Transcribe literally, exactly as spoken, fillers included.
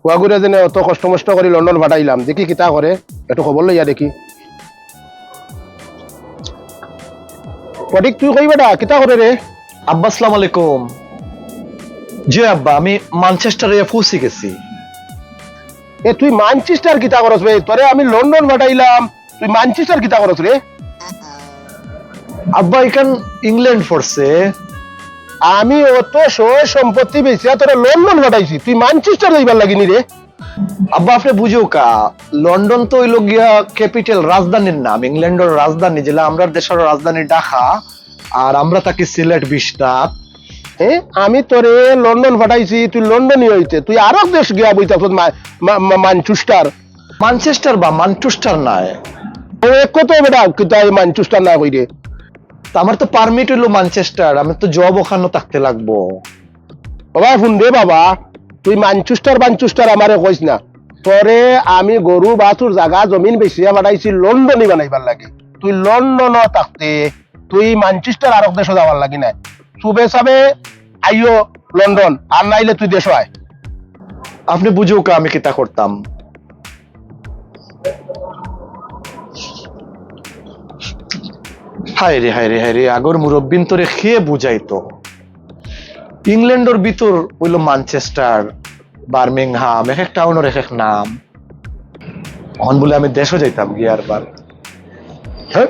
পুয়াগুরে যেনে অত কষ্ট মষ্ট করি লন্ডন পাঠাইলাম, দেখি কিতা করে, একটু খবর লইয়া দেখি। ফটিক, তুই কই বেটা, কিতা করে রে? আব্বা, আসসালামু আলাইকুম। জি আব্বা, আমি ম্যানচেস্টারে পৌঁছে গেছি। এ, তুই ম্যানচেস্টার কিতা করস বে? তোরে আমি লন্ডন পাঠাইলাম, তুই ম্যানচেস্টার কিতা করস রে? আব্বা, ইখান ইংল্যান্ড পড়ছে। আমি অত সয় সম্পত্তি বেচিয়া তোরে লন্ডন পাঠাইছি, তুই ম্যানচেস্টার যাইবার লাগি নি রে? আব্বা, আপনে বুঝউক্কা, লন্ডন তো অইলো গিয়া ক্যাপিটাল, রাজধানীর নাম, ইংল্যান্ডর রাজধানী, যেলা আমরার দেশর রাজধানী ঢাকা, আর আমরা থাকি সিলেট বিশ্বনাথ। হ্যাঁ, আমি তোরে লন্ডন পাঠাইছি, তুই লন্ডনই অইতে, তুই আরক দেশ গিয়া বইতাছ মা-, মা-, মা-, ম্যানচেস্টার। ম্যানচেস্টার বা ম্যানচেস্টার নায়। ও এক তো বেটা, কিতা এই ম্যানচেস্টার না কই রে? তা আমার তো পারমিট অইলো ম্যানচেস্টার, আমি তো জব ওখানো থাকতে লাগবো। বাবা, হুন রে বাবা, তুই ম্যানচেস্টার ম্যানচেস্টার আমারে কইস না। তোরে আমি গরু বাছুর জাগা জমিন বেচিয়া পাঠাইছি লন্ডনই বানাইবার লাগি। তুই লন্ডনও থাকতে, তুই ম্যানচেস্টার আরক দেশো যাওয়ার লাগি নায়। চুপে চাপে আইও লন্ডন, আর নাইলে তুই দেশো আয়। আপনে বুঝউক্কা আমি কিতা করতাম। হায় রে, হায় রে, হায় রে, আগর মুরব্বিন্তরে কে বুঝাইতো? ইংল্যান্ডর ভিতর অইলো ম্যানচেস্টার, বার্মিংহাম, এক এক টাউনর এক এক নাম। অখন বুলে আমি দেশো যাইতাম গিয়া আরবার। হ্যাঁ?